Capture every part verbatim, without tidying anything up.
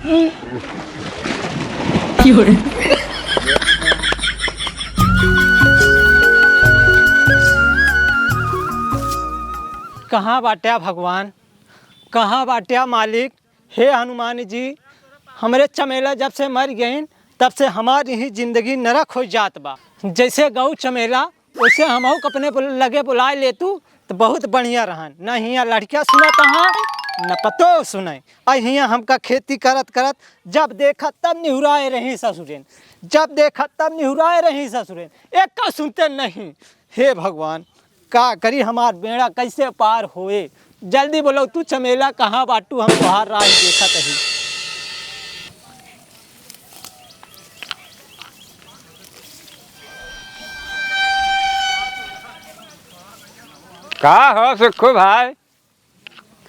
कहाँ बाट्या भगवान, कहाँ बाट्या मालिक? हे हनुमान जी, हमरे चमेला जब से मर गइन, तब से हमार यही जिंदगी नरक होइ जात बा। जैसे गऊ चमेला, वैसे हमहू के अपने बुल-, लगे बुलाए लेतू, त बहुत बढ़िया रहन। न हियाँ लड़किया सुनत हैं, न पतोह सुने। आ हियाँ हमका खेती करत करत जब देखा तब निहुराए रही ससुरेन, जब देखा तब निहुराए रही ससुरेन, एक का सुनते नहीं। हे भगवान, का करी, हमार बेड़ा कैसे पार होए? जल्दी बोलो तू चमेला, कहाँ बाटू? हम तोहार राह देखत ही। का हो सुखू भाई,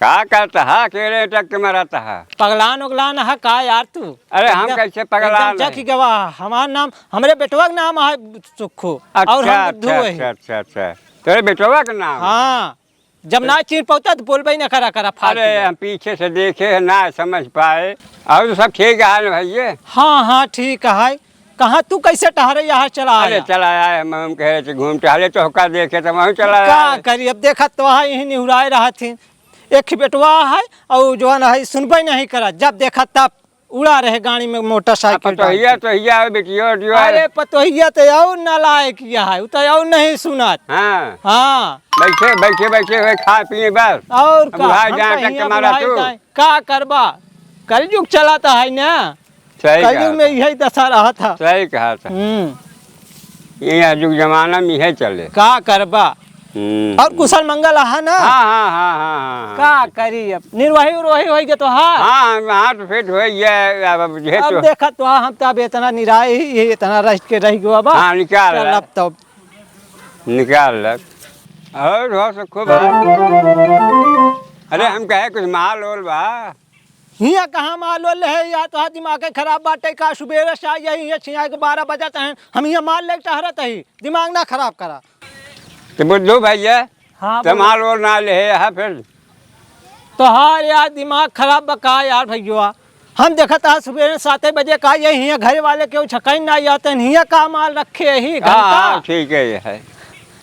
का करत हा? अकेले टक के मरत हा? पगलान उगलान हा का यार तू? अरे हम एकदम, कैसे पगलान एकदम है? चकी गवा। हमार नाम, हमरे बेटवा के नाम है सुखू, अच्छा, और हम बुद्धू अच्छा, है। अच्छा, अच्छा, अच्छा। तोरे बेटवा के नाम है? हाँ, जब ना चीन पौता तो बोलबे ना करा, करा फालतू अरे में। हम पीछे से देखे हैं, ना समझ पाए। और सब ठीक है ना भैया? हाँ, हाँ, ठीक है। कहाँ तू कैसे टहरे यहाँ चला अरे आया? चला आया, हम, हम कहे थे घूम टहले तो का देखे तो वहीं चला का आया। करी, अब देखा तो वहाँ यहीं निहुराए रहा थी। एक ही बेटवा है और जवान है, सुनबे नहीं करा, जब देखा तब उड़ा रहे गाड़ी में, मोटरसाइकिल अब पतोहिया, डाल के। तोहिया है, बेटियो, उटियो है। अरे पतोहिया तो और नालायक यह है, वो तो और नहीं सुनत। हाँ। हाँ। बैठे, बैठे, बैठे हुए खा पिए बस। और अब का, बुढ़ाई हम जाए कहीं टक के अब मारा बुढ़ाई तू। जाए। का करबा? कलयुग चलत है ना। सही कलयुग कहा में था। यही दशा रहत है। सही कहा था। हम्म। ये आजुक जमाना में यही चले। का करबा? हम्म। और कुशल मंगल अहा ना? हाँ, हाँ, हाँ, हाँ, हाँ, हाँ। का करी अब? निर्वाही उर्वाही होई के तो हा? हाँ, हम हाथ फिट होई गया, अब, अब जेहे अब तो देखत तो हा, हम तो अब इतना निराय ही, ये इतना रह के रह गयो अब। हाँ, निकाल चल ले। अब तो। निकाल ले। और हो सुखो बा। अरे, हम कहे कुछ माल ओल बा? हियाँ कहाँ माल ओल है? या तो दिमाग खराब बाटे का? सुबेरे से आई यही हियाँ छिया के बारह बजत हैं, हम हियाँ माल लेके टहरत ही, दिमाग ना खराब करा। तो बुद्धू भैया, हाँ, तो बोलो। माल ओल ना ले है फिर? तोहार यार दिमाग खराब बा का यार भैया? हम देखत हा सुबेरे साते बजे का ये हियाँ घर वाले केहू छकइन ना आते हैं, हियाँ का माल रखे ही हाँ, घंटा? हाँ, ठीक है, ये है।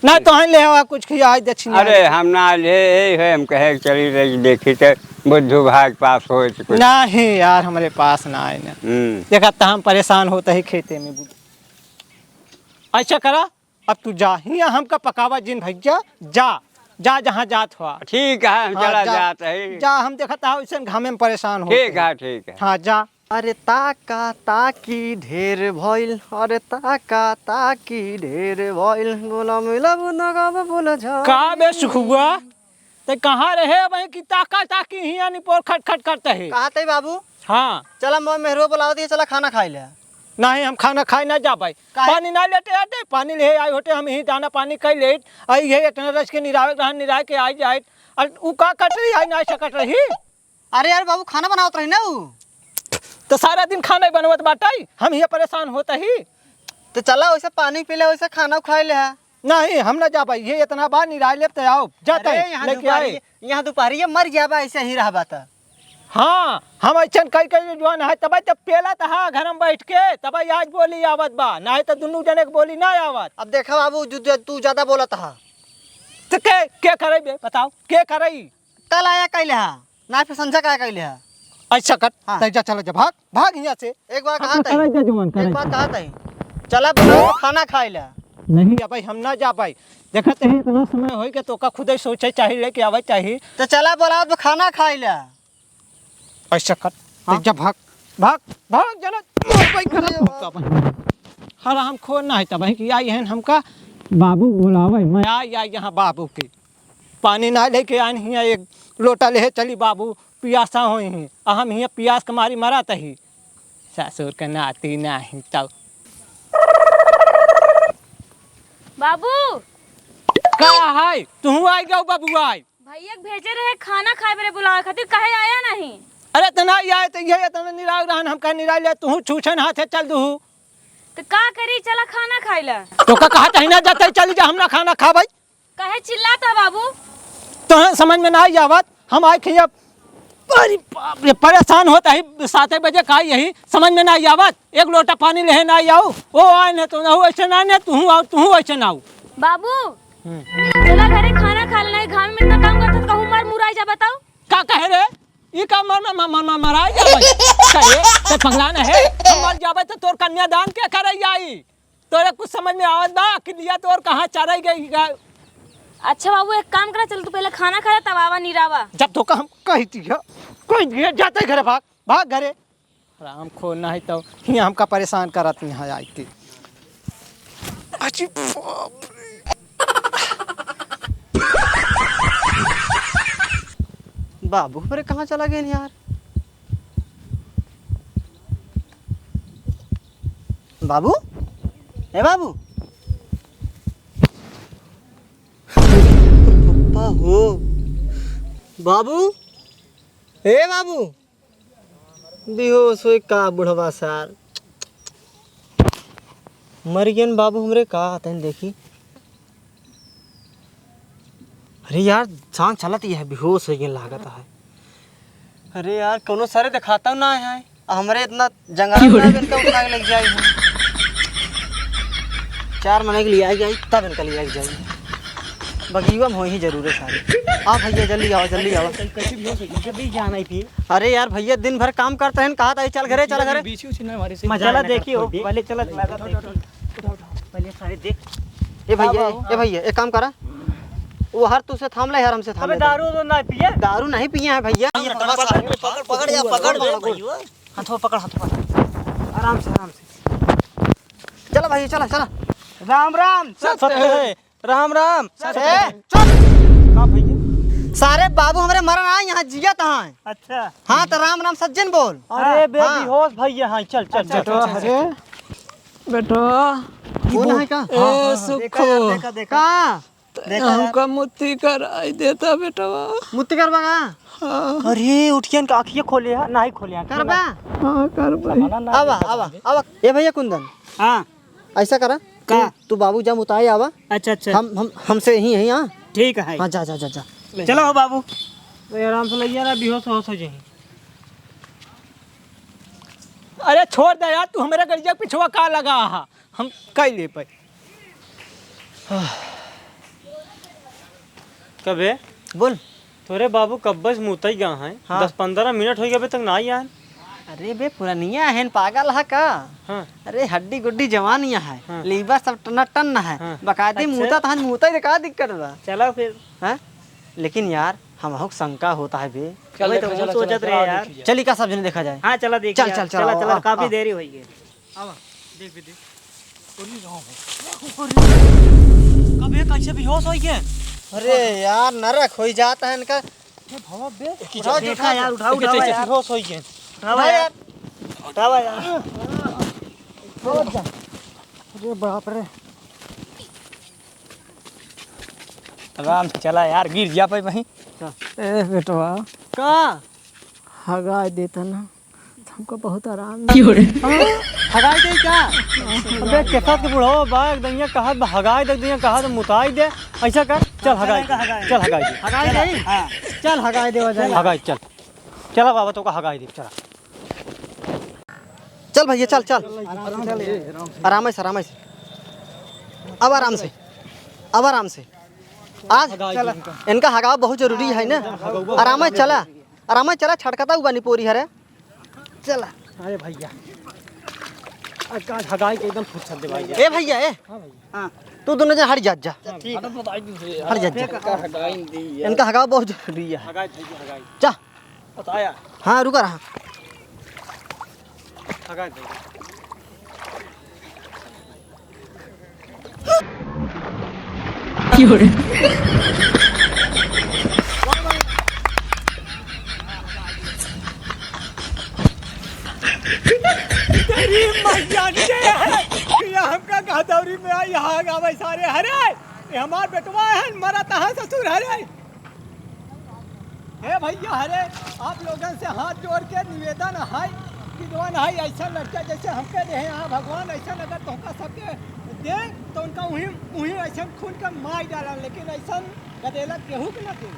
ना तो हम ले आवा कुछ खिया दक्षिणा। अरे, हम ना ले, यही है, हम कहे चली रही, देखी तो बुद्धू भाई के पास होए तो कुछ। नहीं यार, हमरे पास ना आए ना। हम्म। देखा तो हम परेशान होते ही खेते में बुद्धू। ऐसा करा, अब तू जा, हियाँ हमका पकावा जिन भैया, जा, जा जहाँ जात हुआ। ठीक है, हम हाँ, चला जा, जात है। जा, हम देखत हा, वैसे घामे में परेशान होते ठीक हैं। है, ठीक है। हाँ, जा। अरे ताका ताकी ढेर भइल, अरे ताका ताकी ढेर भइल, बोला मिला बुना गावा बोला जा। का बे सुखुआ, ते कहाँ रहे भाई कि ताका ताकी हियाँ निपोर खट खट करते है? कहाँ ते बाबू? हाँ। चला मोर मेहरुआ बुलावत है, चला खाना खाई ले। नहीं, हम खाना खाए ना जाबे। काहे? पानी ना लेटे आते, पानी ले आई होते, हम यही दाना पानी कर ले, आई है इतना रस के निरावे रहन, निराय के आई जाए, और उ का कट रही, आई ना ऐसा कट रही। अरे यार बाबू, खाना बनावत रही ना उ। तो सारा दिन खाना ही बनवत बाटे, हम ये परेशान होत ही। तो चला, वैसे पानी पी ले, वैसे खाना खाए ले है। नहीं, हम ना जा पाई, ये इतना बार निराय लेब तो आओ, जाते अरे, हैं, यहाँ लेके आए। दोपहरिया, यहाँ दोपहरिया मर जाबा, ऐसे ही रहबा त। हाँ, हम ऐसन कई कई जवान है, तब तब पेला त हा घर में बैठ के, तब आज बोली आवत बा, नहीं तो दुनू जने के बोली ना आवत। अब देखा बाबू, जु-, जु-, तू ज्यादा बोलत हा। तो के, के करे बे, बताओ, के करे? कल आया कैले हा, ना फिर संझा का कैले हा। अच्छा कर, हाँ। तै जा, चला जा, भाग, भाग यहाँ से। एक बार हाँ, कहा तो तई, करे जा जवान, करे एक बार जा। कहा तई, चला बनाओ तो खाना खाए ले। नहीं जा भाई, हम ना जा भाई। देखत है इतना समय होई के तोका खुदे सोचे चाही लेके आवे चाही। तो चला बोला तो खाना खाए ले। ऐसा कर, हाँ। तै जा भाग, भाग, भाग जना, भाई गलत अरे मौका पर। हराम खोर ना है तब है कि आई हैं हमका बाबू बुलावे, मैं आई, आई यहाँ बाबू के। पानी ना लेके आन हियाँ, एक लोटा लेहे चली बाबू, पियासा होई ही। आ हम हियाँ पियास के मारी मरत ही। ससुर के नाती नाही तब। बाबू! का है? तुहू आई जाओ बाबू आई। भैया के भेजे रहे खाना खाए बरे बुलावे खातिर, काहे आया नहीं? अरे त ना आए त ये इतना निराग रहन, हम कहे निराग ले, तुहू छूछन हाथे चल दुहू। त का करी, चला खाना खाए ला। तो का कहा तही ना जाते, चली जा, हम ना खाना खाबै। काहे चिल्लात ह बाबू? तोहन समझ में ना आई आवत, हम आए खिया अरे बाप रे, परेशान होत ही, सात बजे का यही समझ में नाहीं आवत। एक लोटा पानी लेहे नाहीं आऊ, ओ आए न तो ना हो, ऐसे ना ने, तू आऊ, तू ऐसे ना आऊ। बाबू, हम्म। चला घरे खाना खा लेना, घाम में इतना काम करत ह, कहूँ मर मुराई जा, बताओ। का कहे रे? ई का मर, मर, मर, मर, मराई जावे? करे, ते पगला न है? हम मर जावे तो तोर कन्यादान के करे जाई? तोरे कुछ समझ में आवत बा कि लिया तोर कहाँ चराई गई गा? अच्छा बाबू, एक काम करा, चल तू पहले खाना खा ले, तब आवा निरावा। जब तो का हम कही दिया, कही दिया, जाते घरे भाग, भाग घरे। राम खो नहीं तो हियाँ हमका परेशान करत यहाँ आई के। अजी बाप रे। बाबू हमरे कहाँ चला गए यार? बाबू, ए बाबू, पप्पा हो, बाबू, ए बाबू। बेहोश होई का बुढ़वा सार? मर गयन बाबू हमरे का, तनी देखी। अरे यार, सांस चलत ही है, बेहोश होइ गयन लागत है। अरे यार, कौनो सरे देखाता ना है, हमरे इतना जंगल में इनका उठा के लेके जाई है। चार मने के लिए आई जाई, तब इनका लिए आई जाई। बगिया में होई ही जरूर है सारे। आ भैया, जल्दी आवा, जल्दी आवा। कैसे भी हो सके, जल्दी जाना है फिर। अरे यार भैया, दिन भर काम करते हैं, कहा था, "चल घरे, चल घरे।" बीच उसी ना हमारे से। चला देखी हो, पहले चला, चला देखी। पहले सारे देख। ए भैया, ए भैया, एक काम करा, वो हर तू से थाम ले, हर हमसे थाम अबे ले। दारू तो ना पिए? दारू नहीं पिए हैं भैया। पकड़, पकड़, पकड़, पकड़, पकड़, पकड़, पकड़, पकड़, पकड़। हाथों पकड़, हाथों पकड़। आराम से, आराम से। चला भाई, चला, चला। राम राम। सत्य है। राम राम। ए, चुप। का भैया? सारे बाबू हमरे मरन आए, यहाँ जियत हैं। अच्छा। हाँ, तो राम राम सज्जन बोल। अरे बे, हाँ। बेहोश भैया, हाँ, चल, चल, अच्छा, चल। अच्छा, अच्छा। अरे, बेटवा। कौन है का? ए, हाँ, हाँ, हाँ। सुखो। देखा, देखा, देखा। का? देखा यार। हमका मुत्ती कराई देता बेटवा। मुत्ती करबा का? हाँ। अरे उठियन का आँखिया खोले है, नाही खोले है। करबा? हाँ, करबा। आवा, आवा, आवा। ए भैया कुंदन। हाँ। ऐसा करा। का? तू, तू बाबू जा मुताई आवा। अच्छा, अच्छा। हम, हम, हमसे यहीं, यहीं, हाँ। ठीक है। हाँ, जा, जा, जा, जा। चलो हो बाबू। तो आराम से लइया ना, बेहोश होश हो जाए। अरे छोड़ दे यार, तू हमारे गड़िया पिछवा का लगा हा? हम कई ले पाई। कबे? बोल। तोरे बाबू कब्बे से मुतई गा हैं। हाँ। दस पन्द्रह मिनट होई गए, अबे तक ना आई आन। अरे बे, पुरनिया हैं, पागल है का? हाँ। अरे हड्डी गुड्डी जवान यहाँ है, हाँ। लीवर सब टना टन है। हाँ। बकायदे अच्छा। मुतत हैं, मुतई दे का दिक्कत बा? चला फिर। हाँ? लेकिन यार, हमहू के शंका होता है बे। चल वही तो देखा, हम चला, सोचत चला, रहे चला, यार। देखी जाए। चली का सब जने देखा जाए। हाँ, चला देखी चल, यार। चल, चल, चला, आओ, चला, आओ, काफी आओ। देरी होई गई। आवा, देख भी देख। कब ये कैसे बेहोश होई गए? अरे यार, नरक होई जाता है इनका। ए भवा बे, उठाओ, देखा उठाओ। यार, उठाओ, उठाओ यार। बेहोश होई गए। उठाओ उठाओ यार। यार। उठाओ यार। उठाओ जा। अरे बाप रे। आराम से चला यार, गिर जा पाई वहीं। ए बेटवा। का? हगाई देता ना, तो हमको बहुत आराम मिले। हाँ? हगाई दे का? अबे केसत के बुढ़वा बा, एक दइया कहत बा, हगाई दे, दइया कहत बा, मुताई दे। ऐसा कर, चल हगाई दे। हगाई। चल हगाई दे। हगाई दे? हाँ। चल हगाई दे, हो जाए। हगाई, चल। चला बाबा, तो का हगाई दे, चला। चल भैया, चल, चल। आराम से, आराम से। अब आराम से, अब आराम से। आज इनका हगाव बहुत जरूरी है ना। आराम से चला, आराम से चला, छटकता हुआ नहीं पोरी हरे। चला। अरे भैया, आज का हगाई के एकदम फुर्सत दे भाई। ए भैया, ए। हाँ भैया। हाँ। तू दोनों जन हट जा, जा। ठीक। हट जा, जा। इनका हगाव बहुत जरूरी है। हगाई भैया, हगाई। जा। बताया। हाँ, रुका रहा। हगाई दे। तेरी मैया के, ये हमका गहदौरी में आई, यहाँ आवे सारे। हरे, ये हमार बेटवा है, मरा तहाँ ससुर। हरे, हे भैया, हरे, आप लोगन से हाथ जोड़ के निवेदन है कि जवन है ऐसा लड़का जैसे हमके देहे यहाँ भगवान, ऐसा अगर तोहका सबके दे तो उनका वहीं, वहीं ऐसा खून का मार डाला, लेकिन ऐसा गदेला केहू के ना दे।